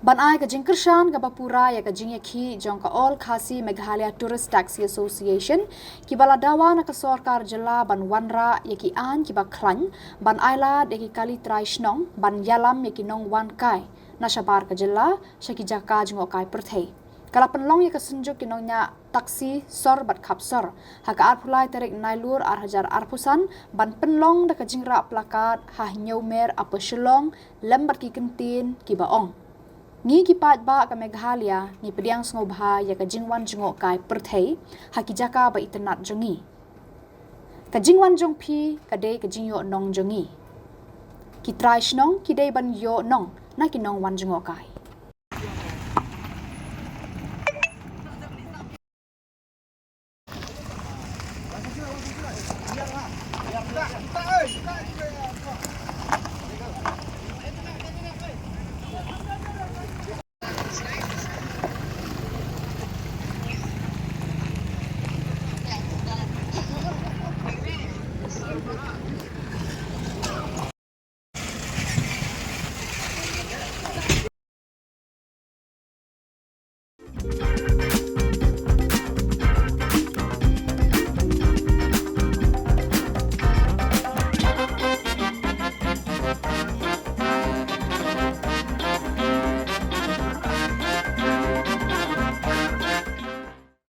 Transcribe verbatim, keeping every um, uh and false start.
Ban ai ka jingkyrshan kaba pura ïa ka jingïakhih jong ka All Khasi Meghalaya Tourist Taxi Association, kiba la dawa na ka sorkar jylla ban wanrah ïa ki aiñ kiba khlaiñ ban ailad ïa ki kali trai shnong ban ïalam ïa ki nongwan kai na shabar ka jylla sha ki jaka jngohkai pyrthei, ka la pynlong ïa ka synjuk ki nongñiah taxi sor bad khap sor ha ka arphew lai tarik Nailur ar hajar arphew san ban pynlong da ka jingrah plakat ha Hynñiewmer, Upper Shillong, lem bad ki kyntien kiba ong: Ngi ki paidbah ka Meghalaya ngi pdiang sngewbha ïa ka jingwan jngohkai pyrthei ha ki jaka ba itynnad jong ngi. Ka jingwan jong phi ka dei ka jingïoh nong jong ngi. Ki trai shnong ki dei ban ïoh nong na ki nongwan jngohkai.